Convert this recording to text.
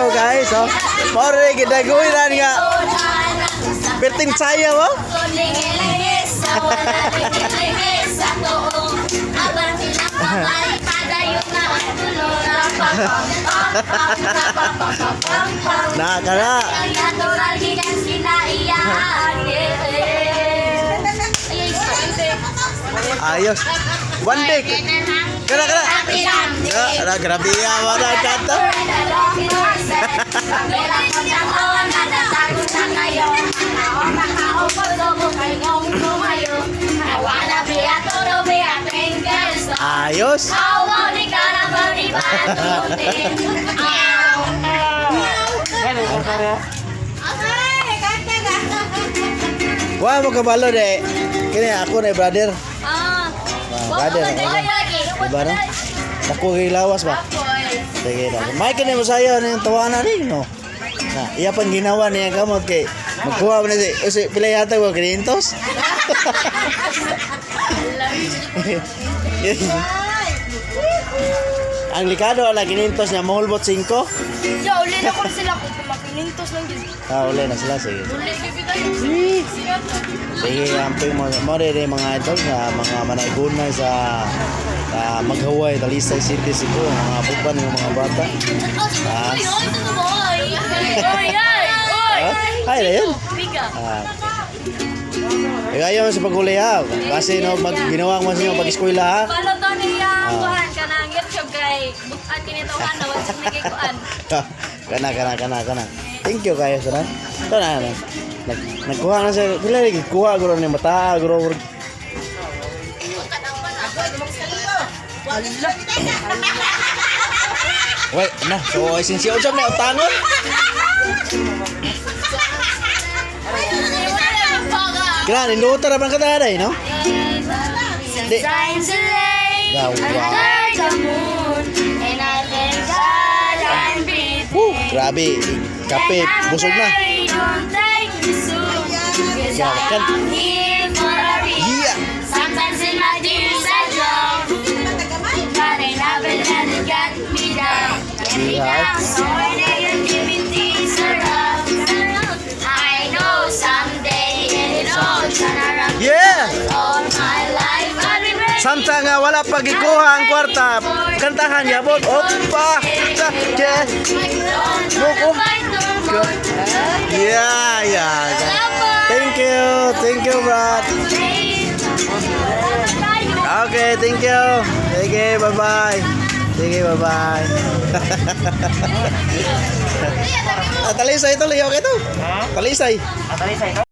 you guys. Oh. Mao rin gidagulan nga. Perting saya mo. Na kana. Ayos. One day. Kana kana. Kana grabe ya wala kanta. Ayos. Wa mo kabalo de. Kini ako na brother. Ah, Ah, brother. Diba na? Dako kay lawas ba? Sige na. May kini mo sayo ni tawanan ni no. Na, iya pang ginawa niya kamot kay magkuha man si si pila yata ko 500. Ang likado ala 500 niya mahulbot 5. Ya, uli na ko sila kung kumakinintos lang dyan. Ah, uli na sila, sige. Uli, tayo. Sige, amping mo mo rin mga idol nga mga manaygunay sa Maghaway, Talisay City, Cebu, mga buban ng mga bata. Ah. Oy, oy, ito mo, oy. Oy, oy, oy. Ah, ay, na yun. Biga. Ah. Okay. Ayaw sa paguli ha. Kasi no, mag, ginawa mo sa inyo pag-eskwela ha. Follow to niya ang kuhan ka ng YouTube kay bukan kinituhan na wala sa nagikuan. Kana, kana, kana, kana. Thank you kayo sa na. Ito na, na. Nagkuha na siya. Pila lagi kuha guro ni mata guro. Wait, na. So, sinsyo jam na utangon. Kira, ninduta ra man ka taday, no? Di. Sometimes late Wow. under the moon and I thank God I'm breathing. Woo, grabe. Kape, busog na. Don't take me soon, 'cause Yeah, I am here for a reason. Yeah. Sometimes in my tears I drown, but I never let it get me down. Get me Yeah. down. So when negativity surrounds, I know someday it'll all turn around. Yeah! All my life I've been ready. Samtang nga wala pa gikuha ang kwarta, kantahan yabot. Opa! Sa, yeah. Buko. Yeah. Thank you. Thank you, Brad. Okay, thank you. Sige, bye-bye. Sige, bye-bye. Ah, talisay, tuloy. Okay to? Ha? Talisay. Ah, talisay to?